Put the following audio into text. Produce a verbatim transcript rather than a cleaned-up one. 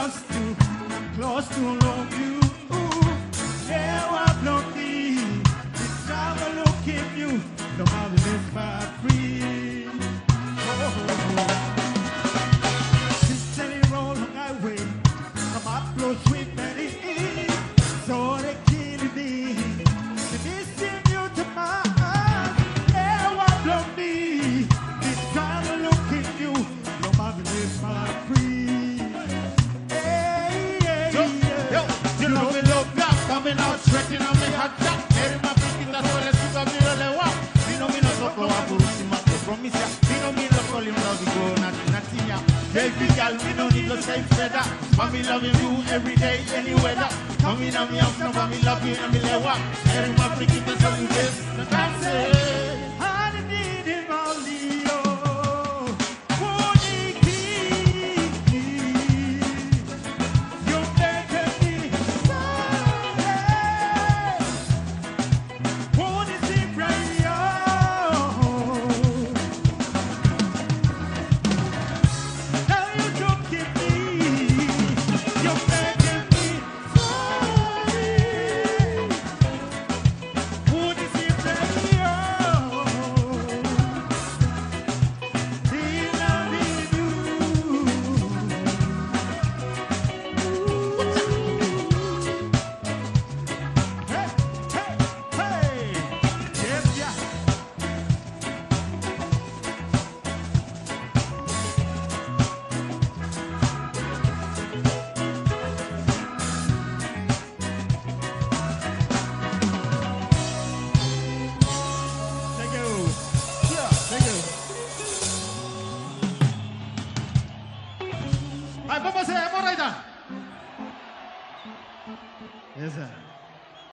Close to long you, never block me. It's time I look in you, no matter if I free. Oh, since any roll on my way, come up close with me. So they kill me. They missing you to my heart. Never block me. It's time I look in you, no matter if I free. Hey, yeah, yo, yeah. Yo, you know me love ya, coming out straight in my heart ya. Eri ma pikita sole suka mi lole wa. Mi no mi no soko wa burusi ma to promise ya. Mi no mi no call him love you go na na tinya. Baby girl, mi no need no same feather. But mi loving you every day, any weather. Coming on me up, no, but mi love you and mi lewa. Eri ma pikita sole suka mi lole wa. Thank you. Yeah, thank you. Ai, papa se, moraida. Yes, sir.